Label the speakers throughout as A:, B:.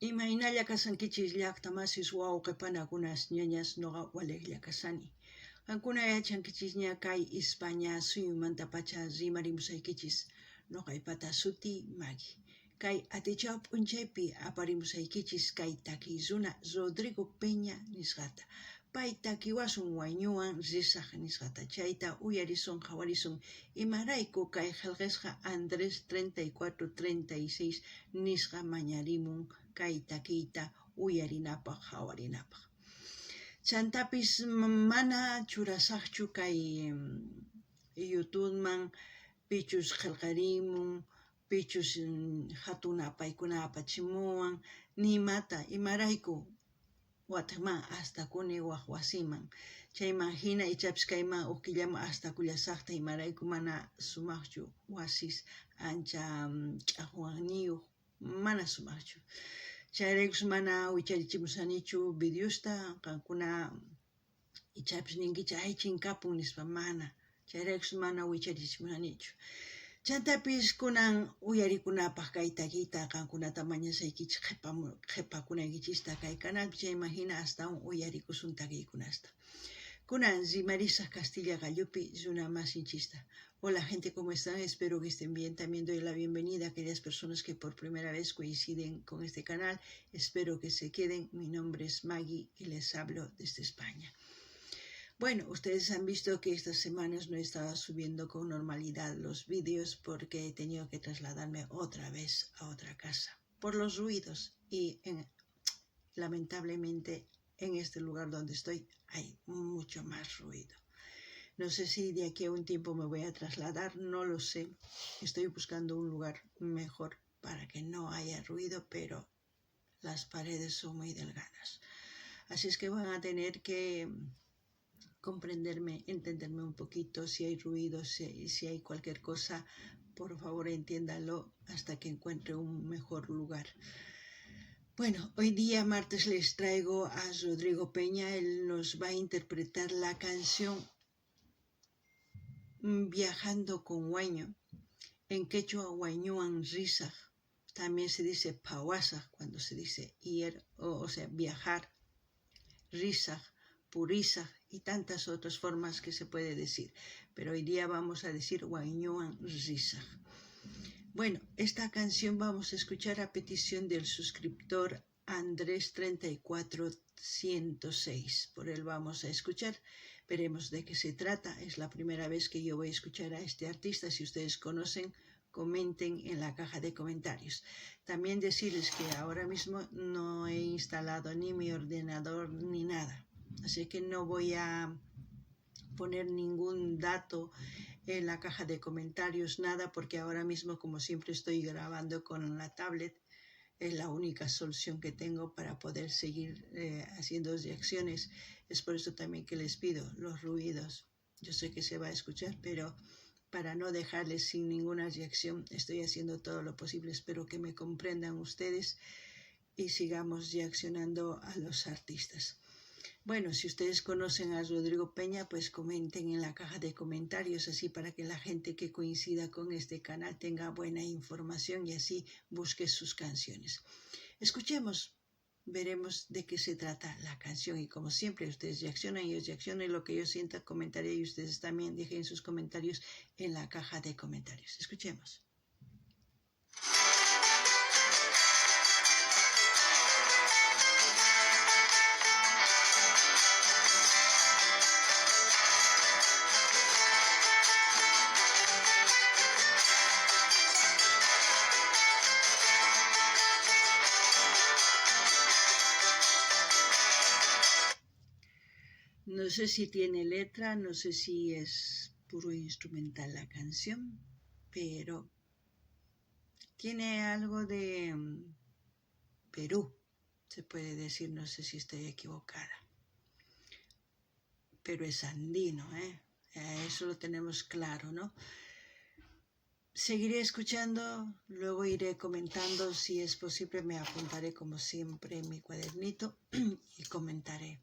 A: Imaynalla kashankichis llaqta masis wawqe panakunas ñañas noqa waliqlla kashani. Qankuna yachankichisña kay Ispaña suyumantapacha rimarimusaykichis noqaypata sutiy Maggie. Kay atichaw p'unchaypi aparimusaykichis kay takiy runa Rodrigo Peña nisqata. Pay takiwasun Wayñuwan risaq nisqata. Chayta uyarisun qhawarisun imarayku kay qelqasqa Andrés 3436 nisqa mañarimun kay takiyta uyarinapaq qhawarinapaq. Chantapis mana churasaqchu kay YouTubeman pichus qelqarimun pichus hatun apaykuna apachimuwan nimata imarayku watiqman astakuni waq wasiman chayman hina ichapis kayman huk killaman astakullasaqta imarayku mana sumaqchu wasis ancha ch'aqwanniyuq mana sumaqchu chayraykus mana wicharichimushanichu videosta qankuna ichapis ninkichis ay chinkapun nispa mana chayraykus mana wicharichimushanichu. Chantapis kunan uyarikunapaq kay takiyta qankunata mañasaykichis qhipakunaykichista kay canalpi chayman hina astawan uyarikusun takiykunasta. Kunan rimarisaq Castilla qallupi runa masinchista. Hola gente, ¿cómo están? Espero que estén bien. También doy la bienvenida a aquellas personas que por primera vez coinciden con este canal. Espero que se queden. Mi nombre es Maggie y les hablo desde España. Bueno, ustedes han visto que estas semanas no he estado subiendo con normalidad los vídeos porque he tenido que trasladarme otra vez a otra casa por los ruidos y lamentablemente en este lugar donde estoy hay mucho más ruido. No sé si de aquí a un tiempo me voy a trasladar, no lo sé. Estoy buscando un lugar mejor para que no haya ruido, pero las paredes son muy delgadas. Así es que van a tener que comprenderme, entenderme un poquito. Si hay ruido, si hay cualquier cosa, por favor entiéndanlo hasta que encuentre un mejor lugar. Bueno, hoy día martes les traigo a Rodrigo Peña. Él nos va a interpretar la canción Viajando con Huayño. En quechua Wayñuwan risaq. También se dice phawasaq cuando se dice ir, o sea, viajar, risaq, purisaq y tantas otras formas que se puede decir. Pero hoy día vamos a decir Wayñuwan risaq. Bueno, esta canción vamos a escuchar a petición del suscriptor Andrés 34106. Por él vamos a escuchar. Veremos de qué se trata. Es la primera vez que yo voy a escuchar a este artista. Si ustedes conocen, comenten en la caja de comentarios. También decirles que ahora mismo no he instalado ni mi ordenador ni nada. Así que no voy a poner ningún dato en la caja de comentarios, nada, porque ahora mismo, como siempre estoy grabando con la tablet, es la única solución que tengo para poder seguir haciendo reacciones. Es por eso también que les pido los ruidos. Yo sé que se va a escuchar, pero para no dejarles sin ninguna reacción, estoy haciendo todo lo posible. Espero que me comprendan ustedes y sigamos reaccionando a los artistas. Bueno, si ustedes conocen a Rodrigo Peña, pues comenten en la caja de comentarios, así para que la gente que coincida con este canal tenga buena información y así busque sus canciones. Escuchemos, veremos de qué se trata la canción y como siempre ustedes reaccionan, yo reacciono y lo que yo sienta comentaré y ustedes también dejen sus comentarios en la caja de comentarios. Escuchemos. No sé si tiene letra, no sé si es puro instrumental la canción, pero tiene algo de Perú, se puede decir, no sé si estoy equivocada. Pero es andino, ¿eh? Eso lo tenemos claro, ¿no? Seguiré escuchando, luego iré comentando, si es posible me apuntaré como siempre en mi cuadernito y comentaré.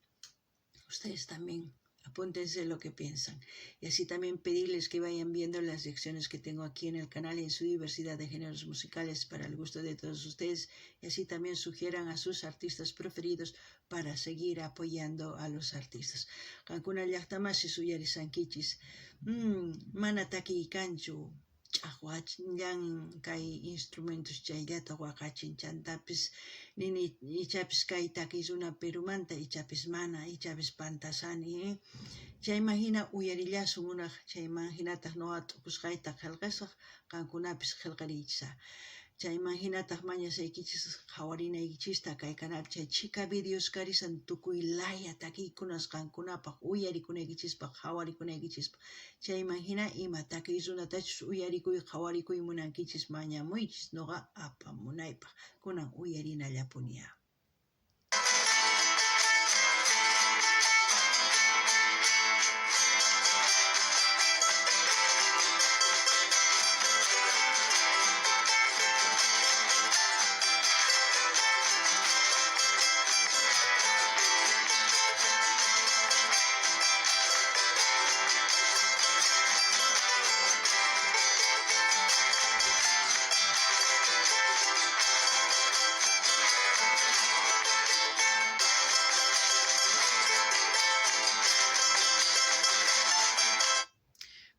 A: Ustedes también Apúntense lo que piensan. Y así también pedirles que vayan viendo las lecciones que tengo aquí en el canal en su diversidad de géneros musicales para el gusto de todos ustedes. Y así también sugieran a sus artistas preferidos para seguir apoyando a los artistas. Qankuna llaqtamasis uyarisankichis. Mana takiy kanchu. Ch'aqwallan kay instrumentos chayllata waqachin chantapis nini ichapis kay takiy runa Perumanta ichapis mana ichapis pantasani chayman hina uyarillasun unaq chayman hinataq nuqa t'ukusqayta qillqasaq qankunapis qillqariychis chayman hinataq mañasaykichis qhawarinaykichista kay canal chay chhika videos karisan tukuy laya takiykunas qankunapaq uyarikunaykichispaq qhawarikunaykichispaq chayman hina ima takiy runatachus uyarikuy qhawarikuy munankichis mañamuychis nuqa apamunaypaq kunan uyarinallapuni.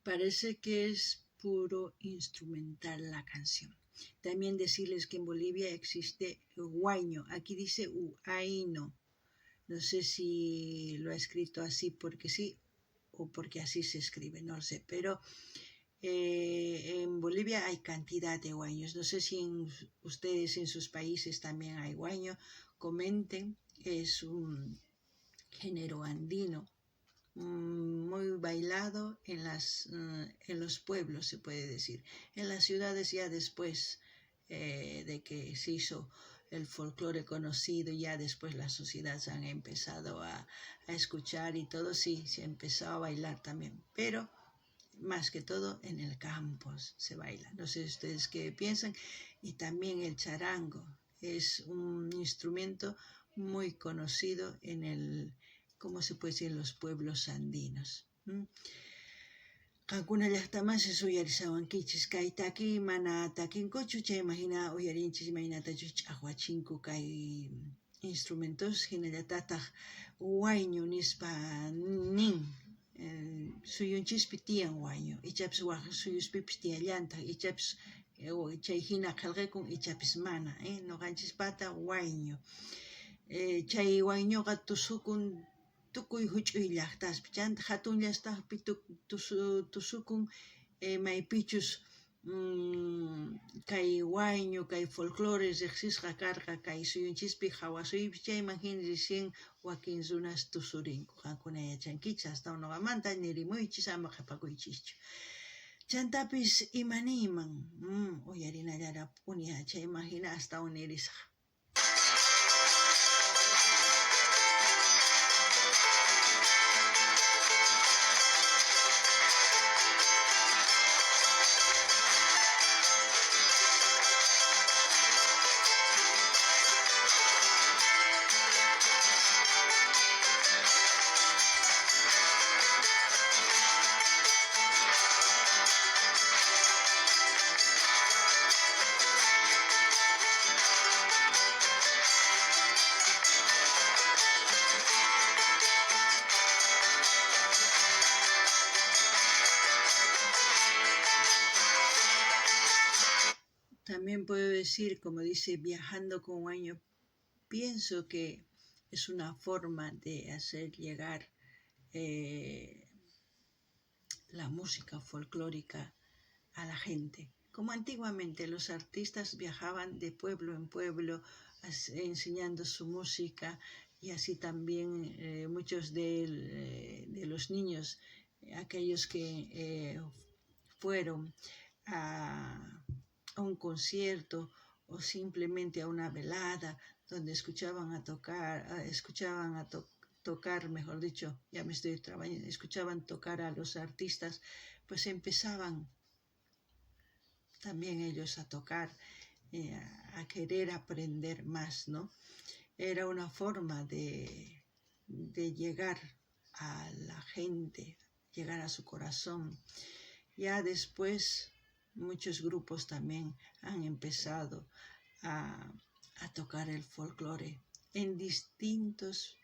A: Parece que es puro instrumental la canción. También decirles que en Bolivia existe huayño. Aquí dice huayno. No sé si lo ha escrito así porque sí o porque así se escribe, no sé. Pero en Bolivia hay cantidad de huayños. No sé si ustedes en sus países también hay huayño. Comenten. Es un género andino muy bailado en los pueblos, se puede decir. En las ciudades ya después de que se hizo el folclore conocido, ya después la sociedad se han empezado a escuchar y todo, sí, se empezó a bailar también, pero más que todo en el campo se baila. No sé ustedes qué piensan. Y también el charango es un instrumento muy conocido en el, ¿cómo se puede decir?, en los pueblos andinos. Qankuna llaqtamasis uyarisawankichis kay taki mana takinkuchu chayman hina uyarinchis imaynatachus ch'aqwachinku kay instrumentos hinallatataq wayñu nispa nin suyunchispi tiyan wayñu ichapis waq suyuspipis tiyallantaq ichapis chay hina qillqakun ichapis mana nuqanchispata wayñu chay wayñuqa tusukun tukuy huch'uy llaqtaspi chanta hatun llaqtaspi tusukun maypichus kay wayñu kay folclore riqsisqa karqa kay suyunchispi hawa suyupi chayman hina recién wakin runas tusurinku qankuna yachankichis astawan nuqamanta nirimuychis ama qhipakuychischu. Chantapis imaniyman uyarinallarapuni chayman hina astawan nirisaq. También puedo decir, como dice, viajando con huayño, pienso que es una forma de hacer llegar la música folclórica a la gente. Como antiguamente los artistas viajaban de pueblo en pueblo enseñando su música, y así también muchos de los niños, aquellos que fueron a un concierto o simplemente a una velada donde escuchaban a tocar, mejor dicho, ya me estoy trabajando, escuchaban tocar a los artistas, pues empezaban también ellos a tocar, a querer aprender más, ¿no? Era una forma de llegar a la gente, llegar a su corazón. Ya después muchos grupos también han empezado a tocar el folclore en distintos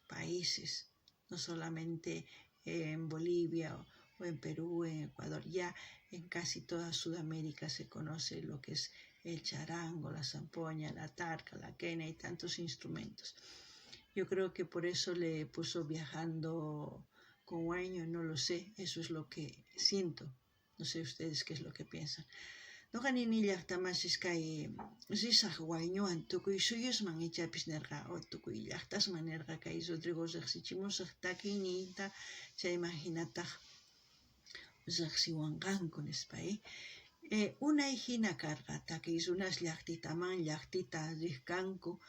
A: países, no solamente en Bolivia o en Perú, en Ecuador, ya en casi toda Sudamérica se conoce lo que es el charango, la zampoña, la tarca, la quena y tantos instrumentos. Yo creo que por eso le puso Viajando con Huayño, no lo sé, eso es lo que siento. No sé ustedes qué es lo que piensan. Noqa nini llaqtamasis kay risaq Huayñowan tukuy suyusman ichapis nirqa o tukuy llaqtasman nirqa kay Rodrigo riqsichimusaq takiyniyta chayman hinataq riqsiwanqanku nispa unay hina karqa takiy runas llaqtitaman llaqtita riq kanku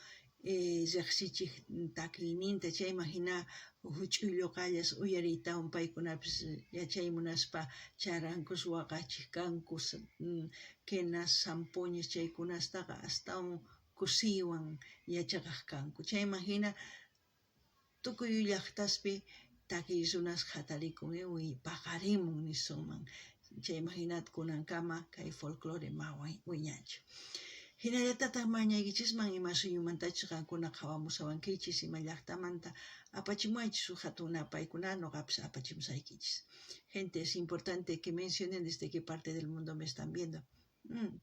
A: riqsichiq takiyninta chayman hina huch'uy lluqallas uyariytawan paykunapis yachay munaspa charankus waqachiq kanku quenas, zampoñas chaykunastaqa astawan kusiywan yachaqaq kanku chayman hina tukuy llaqtaspi takiy runas hatarikun paqarimun nisunman chayman hina kunankama kay folclore ma wiñanchu. Hinallatataq mañaykichisman ima suyumantachus qankuna qhawamushawankichis ima llaqtamanta apachimuwaychis huk hatun napaykuna noqapis apachimusaykichis. Gente, es importante que mencionen desde qué parte del mundo me están viendo,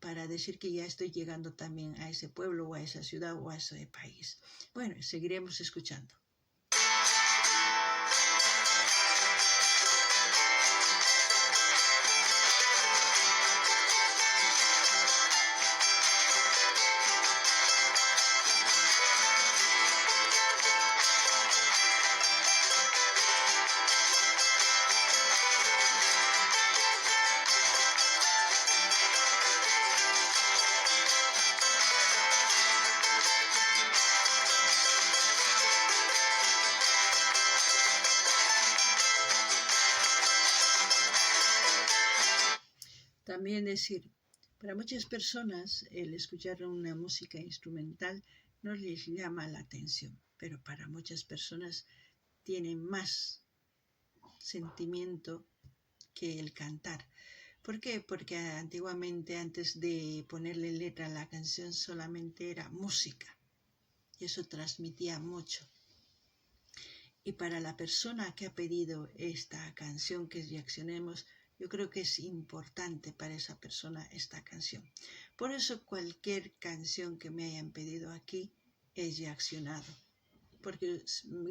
A: para decir que ya estoy llegando también a ese pueblo o a esa ciudad o a ese país. Bueno, seguiremos escuchando. También decir, para muchas personas el escuchar una música instrumental no les llama la atención, pero para muchas personas tiene más sentimiento que el cantar. ¿Por qué? Porque antiguamente antes de ponerle letra a la canción solamente era música y eso transmitía mucho. Y para la persona que ha pedido esta canción que reaccionemos, yo creo que es importante para esa persona esta canción. Por eso cualquier canción que me hayan pedido aquí he reaccionado. Porque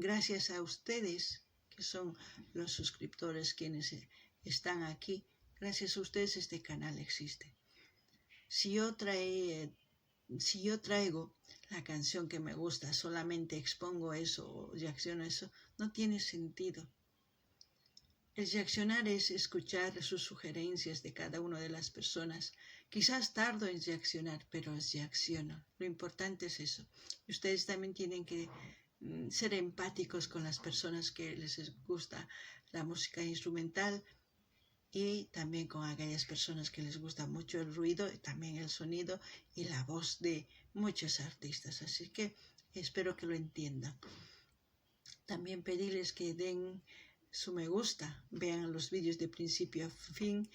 A: gracias a ustedes, que son los suscriptores quienes están aquí, gracias a ustedes este canal existe. Si yo traigo la canción que me gusta, solamente expongo eso o reacciono a eso, no tiene sentido. El reaccionar es escuchar sus sugerencias de cada una de las personas. Quizás tardo en reaccionar, pero reacciono. Lo importante es eso. Ustedes también tienen que ser empáticos con las personas que les gusta la música instrumental y también con aquellas personas que les gusta mucho el ruido, también el sonido y la voz de muchos artistas. Así que espero que lo entiendan. También pedirles que den su me gusta, vean los vídeos de principio a fin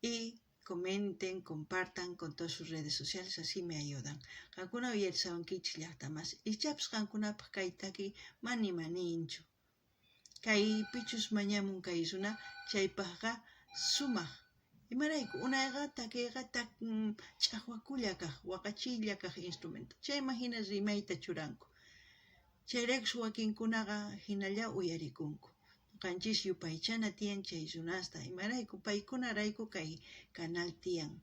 A: y comenten, compartan con todas sus redes sociales, así me ayudan. Qankuna uyarisawankichis llaqtamas, ichapas qankunapaq kay taki mani maninchu. Kay pichus mañamun kay runa chaypaqqa sumaq. Imarayku unayqa takiyqa ch'aqwakulla kaq, waqachiylla kaq instrumento. Chayman hina rimayta churanku. Chayraykus wakinkunaqa hinalla uyarikunku. Qanchis yupaychana tiyan chay runasta, imarayku paykunarayku kay canal tiyan.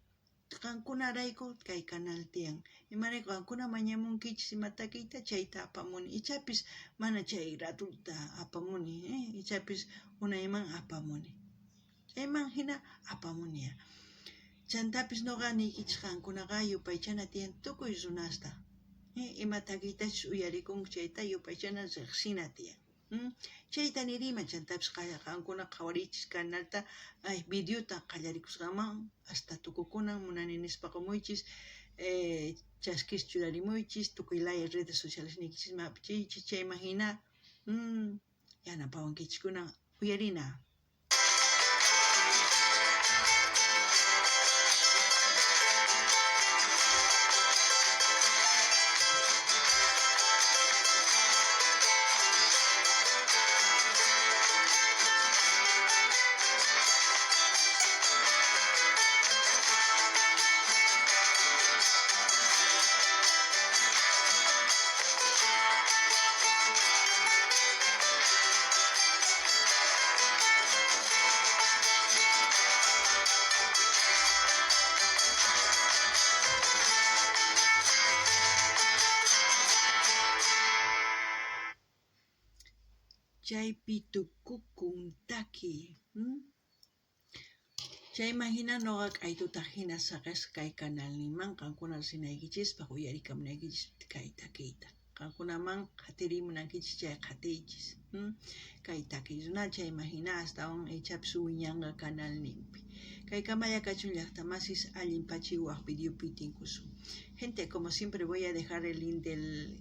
A: Qankunarayku kay canal tiyan. Imarayku qankuna mañamunkichis ima takiyta chayta apamuni. Ichapis mana chay ratuta apamuni, ichapis unayman apamuni. Chayman hina apamunia. Chantapis noqa niykichis qankunaqa yupaychana tiyan tukuy runasta. Ima takiytachus uyarikunku chayta yupaychana riqsina tiyan. Chayta nirima chantapis qankuna qhawarichis canalta videota qallarikusqanman hasta tukukunan munani nispa qumuychis chaskis churarimuychis tukuy laya redes sociales niykichisman apachiychis chayman hina Yanapawankichikuna uyarina. Chaypi tukukun taki. Chayman hina noqa k'aytuta hina saqesqa kay kanalninman qankuna risinaykichispaq uyarikamunaykichis kay takiyta. Qankunaman qhatirimunankichis chay qhatiychis. Kay takiy runa chayman hina astawan ichapis wiñanqa kanalninpi. Kay kamalla kachun llaqtamasis allin pachi waq videopi tinkusun. Gente, como siempre voy a dejar el link del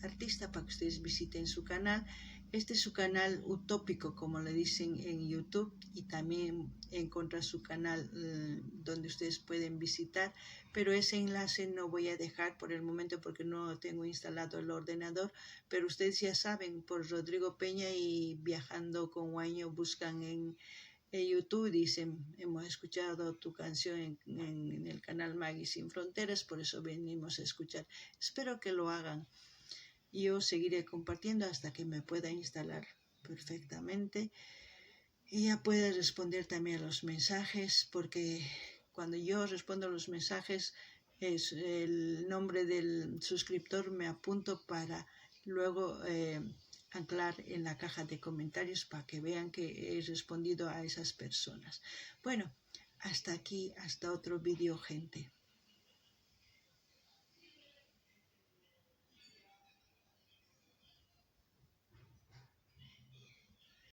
A: artista para que ustedes visiten su canal. Este es su canal utópico, como le dicen en YouTube, y también encontrar su canal donde ustedes pueden visitar, pero ese enlace no voy a dejar por el momento porque no tengo instalado el ordenador, pero ustedes ya saben, por Rodrigo Peña y Viajando con Huayño buscan en YouTube, dicen, hemos escuchado tu canción en el canal Magui Sin Fronteras, por eso venimos a escuchar. Espero que lo hagan. Yo seguiré compartiendo hasta que me pueda instalar perfectamente y ya pueda responder también a los mensajes, porque cuando yo respondo a los mensajes es el nombre del suscriptor, me apunto para luego anclar en la caja de comentarios para que vean que he respondido a esas personas. Bueno, hasta aquí, hasta otro vídeo, gente.